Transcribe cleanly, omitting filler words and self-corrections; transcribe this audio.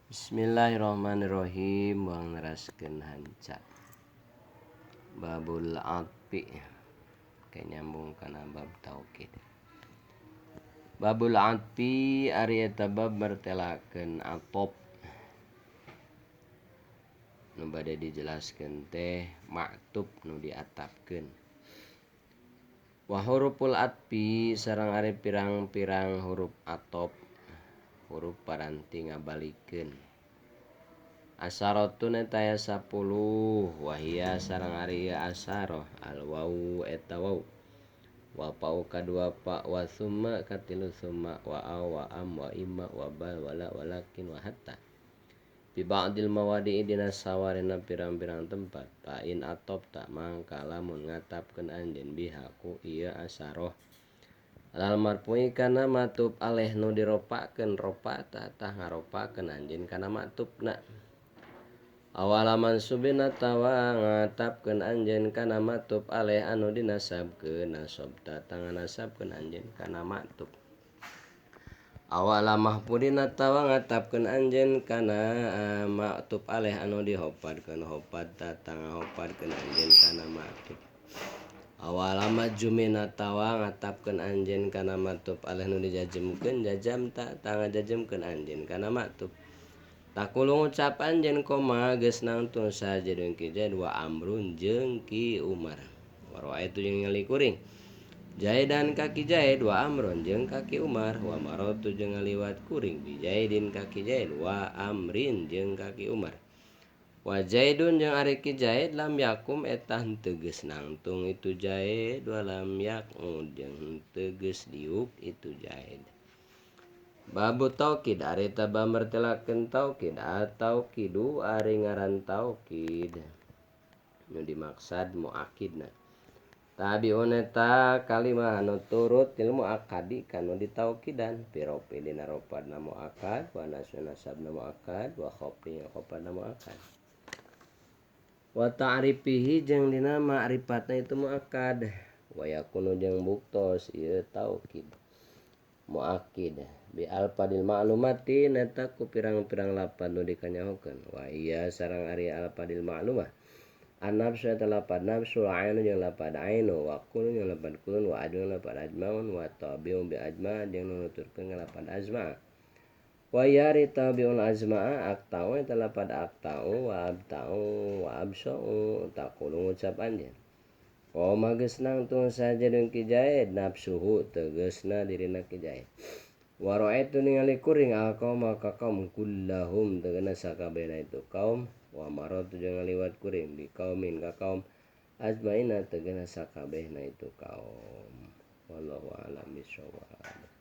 Bismillahirrahmanirrahim. Buang neraskeun hanca babul atfi kayak nyambung kana bab taukid. Babul atfi ari eta bab mertelakeun atop nu bade dijelaskeun teh maktub nu diatapkeun. Wa huruful atfi sareng ari pirang-pirang huruf atop, huruf paranti ngabalikeun. Asaratun eta aya 10 wahia sareng ari ieu asarah al wawu eta wawu wa pau kadua pa wa summa katilu summa wa aw wa am wa imma wa bal wala walakin wa hatta bi ba'dil mawadi dina sawarena pirang-pirang tempat fa in atop tak mangka lamun ngatapkeun anjeun biha ku ieu asarah alal marfu'i kana matub aleh nu diropakeun ropa tah ngaropakeun anjeun kana matubna awala mansubin atawa ngatapkeun anjeun kana matub aleh anu dinasabkeun nasabta tanganasabkeun anjeun kana matub awala mahpudin atawa ngatapkeun anjeun kana matub aleh anu dihopadkeun hopad tangahopadkeun anjeun kana matub awala majzumin atawa ngatapkeun anjeun kana matub aleh nu dijajemkeun jajam ta tangajajemkeun anjeun kana matub takulu ngucap anjeun koma geus nangtung saja ki Zaid wa Amrun jeung Ki Umar wa raaitu jeung ningali kuring Zaidan ka Ki Zaid wa Amrun jeung ka Ki Umar wa maratu jeung ngaliwat kuring bi Zaidin ka Ki Zaid wa Amrin jeung ka Ki Umar wa Zaidun jeung ari Ki Zaid lam yakum eta henteu geus nangtung itu Zaid wa lam yaqud jeung henteu geus diuk itu Zaid. Babu taukid ari taba mertelakeun taukid atau kidu ari ngaran taukid nu dimaksad muakidna tabiun eta kalimah anu turut ilmu akadi kanu ditaukidan piropi dina ropadna muakad wa nasabna muakad wa khofdi khofadna muakad wa ta'rifihi jeung dina ma'rifatna itu muakad wa yakunu jeung buktos ieu taukid muakid bi alfadil ma'lumati neta ku pirang-pirang lapan nu dikanyahokeun wa iya sareng ari alfadil ma'lumah an-nafsu eta lapad nafsu ainu jeung lapad ainu wa kulun jeung lapad kulun wa ajmaun lapad ajmaun wa tabi'un bi ajma jeung nuturkeun lapad azma wa yari tabi'un azma aqta'u eta lapad aqta'u wa abta'u wa absa'u taqulu ngucap anjeun qoma geus nangtung saja deung Ki Zaid nafsuhu tegasna dirina Ki Zaid wa ra'aitu ningali kuring al qauma ka kaum kullahum tegena sakabehna itu kaum wa maratu jeung ngaliwat kuring bi kaumin ka kaum ajmaina tegena sakabehna itu kaum wallahu a'lam bishawab.